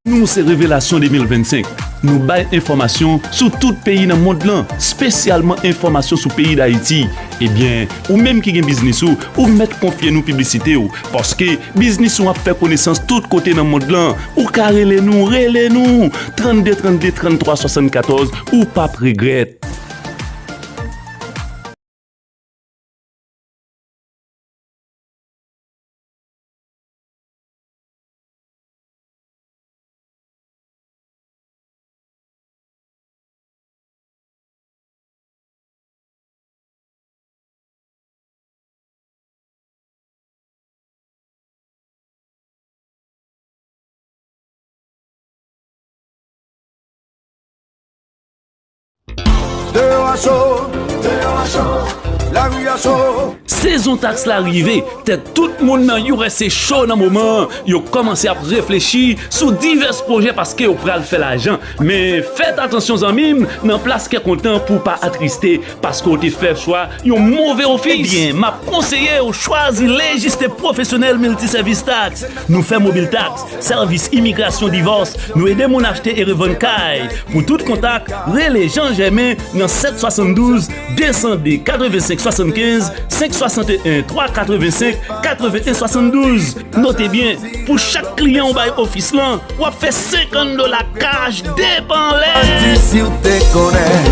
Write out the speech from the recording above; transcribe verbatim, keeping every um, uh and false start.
Nou se Revelasyon de mil vennsenk. Nou bay enfòmasyon sou tout peyi nan mond lan, espesyalman enfòmasyon sou peyi Dayiti. Ebyen, ou menm ki gen biznis ou, ou mèt konfye nou piblisite w, paske biznis ou ap fè konesans tout kote nan mond lan. Ou ka rele nou, rele nou! Trannde trannde, tranntwa swasannkatòz, ou p ap regrèt. Deyò a cho, deyò a cho, lari a cho. Sezon taks la rive, tèt tout moun nan U S A cho nan moman an. Yo kòmanse ap reflechi sou divès pwojè paske yo pral fè lajan. Men fèt atansyon zanmi m, nan plas kè kontan pou w pa atriste, paske w te fè chwa yon move ofis. Ebyen, m ap konseye w chwazi Lejiste Pwofesyonèl Miltisèvis Taks. Nou fè mobil taks, sèvis imigrasyon, divòs, nou ede moun achte e revann kay. Pou tout kontak, rele Jean Germain nan sèt swasanndouz, de san de, katrevensenk swasannkenz, senk swasannteyen, twa katrevensenk, katrevenyen swasanndouz. Note byen, pou chak kliyan w bay ofis lan, w ap fè senkant dola kach depanlè. Manti si w te konnen.